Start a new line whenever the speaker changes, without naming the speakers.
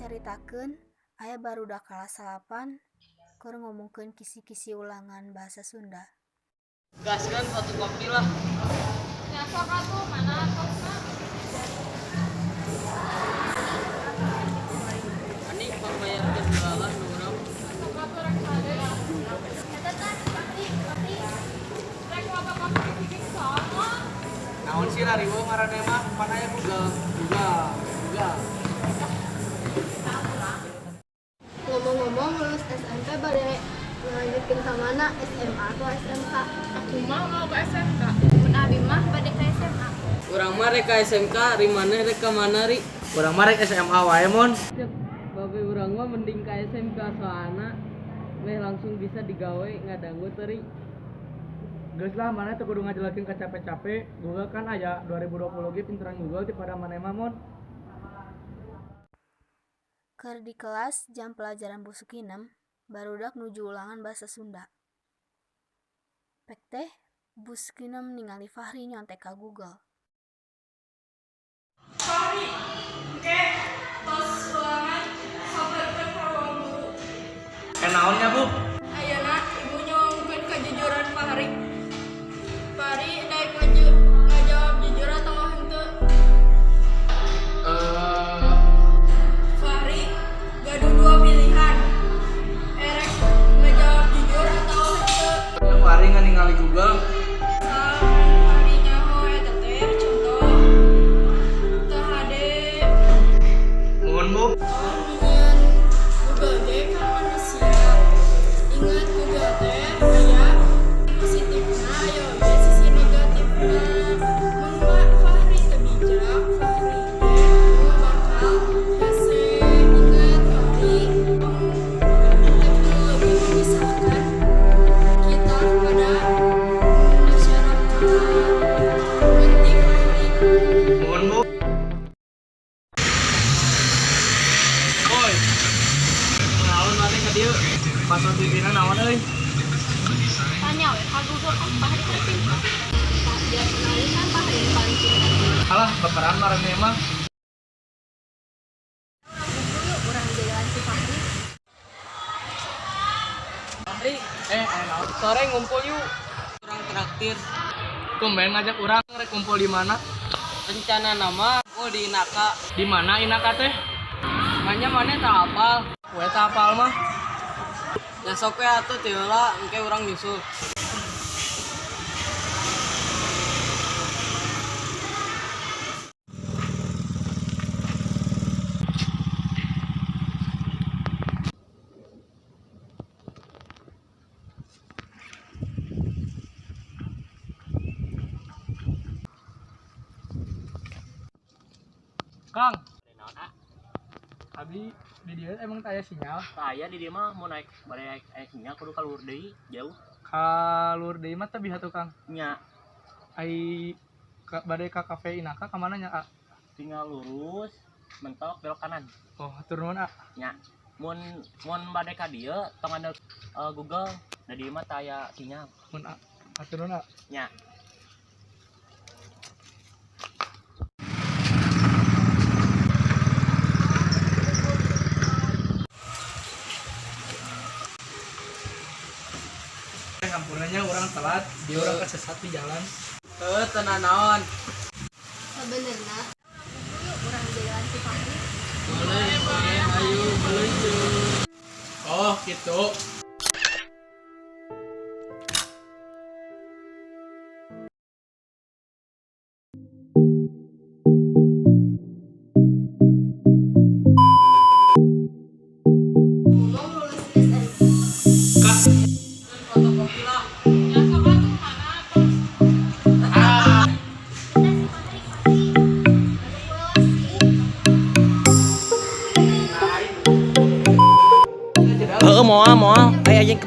Caritakeun aya barudak kalas 9 keur ngomongkeun kisi-kisi ulangan Bahasa Sunda.
Gaskeun fotokopi lah.
Nya sok atuh, mana tosna?
Ani pangbayarkeun heula lah nu urang.
Sok atuh rek hade.
Eta tah, Fahri, Fahri.
Rek fotokopi bikin soal mah.
Naon sih rariweuh maraneh mah, pan aya Google. Google, Google.
Ngomong-ngomong lulus SMP bade ngalanjutkeun ka mana? SMA atau SMK?
Aku mah mau ke SMK.
Mun abi mah bade ka SMA.
Urang mah rek ka SMK, ri maneh rek ka mana ri?
Urang mah rek SMA wae mon.
Cek babe urang mah mending ka SMK soalna meh langsung bisa digawe ngadangu teu ri.
Geus lah maneh teu kudu ngajelakeun ka cape-cape. Google kan aya 2020 ge pinteran Google ti pada maneh mah mon.
Keur di kelas jam pelajaran Bu Sukinem, barudak nuju ulangan Basa Sunda. Pek teh Bu Sukinem ningali Fahri nyontek ka Google.
Fahri, engke tos ulangan sabarkeun ka ruang guru.
Eh naon nya Bu?
Ayeuna ibu nyuhunkeun kejujuran Fahri. Fahri daek ngajawab jujur atau henteu?
Eh,
Fahri gaduh dua pilihan. Erek ngajawab jujur atau henteu.
Ya Fahri ningali Google.
Misalkan Fahri nyaho eta teh contoh teu hade.
Mohon Bu.
Oh, nyieun Google ge kan manusia. Ingat, Google teh aya positifna aya oge sisi negatifna. Mun Fahri teu bijak, Fahri teh nu bakal hese. Ingat Fahri, teknologi memisahkan kita kepada masyarakat. Ngerti Fahri?
Mohon Bu. Oi,
Naon maneh ka dieu?
Password wifi-na naon euy?
Tanya we ka Google, ah Fahri teh pintar. Dia kenalin kan Fahri yang paling pintar.
Alah, baperan maraneh mah.
Urang yuk, urang jalan si Fahri.
Fahri,
Eh, eh naon?
sore ngumpul yuk. Urang traktir.
Tumben ngajak urang, rek kumpul di mana?
Rencana nama ngumpul di Inaka.
Di mana Inaka teh?
Manya maneh teu apal.
We teu apal mah.
Nya sok we atuh ti heula, engke urang nyusul.
Kang. Abi di dieu emang teu aya sinyal?
Aya di dieu mah, mau naik bade naik aya sinyal kudu ka luhur deui jauh.
Ka luhur deui mah teu atuh Kang.
Nya.
Ai ka, bade ka kafe Inaka ka mana nya, A?
Tinggal lurus mentok belok kanan.
Oh, hatur nuhun, A.
Nya, mun mun bade ka dieu tong andel Google da dieu mah teu aya sinyal.
Mun A. Hatur nuhun, A.
Nya.
Eh, hampuranya urang telat, dia urang kesesat di jalan.
Heuh, teu nanaon.
Sebenarnya yuk urang jalan si Fahri.
Boleh, boleh, ayo meluncur.
Oh, gitu.
Ngomong lulus SMP.
Kak,
Fotokopi lah.
Nya sok atuh, mana tos?
Ah,
Eta si Fahri, Fahri. Aduh, sih.
Heeh, moal moal. Aya anjing.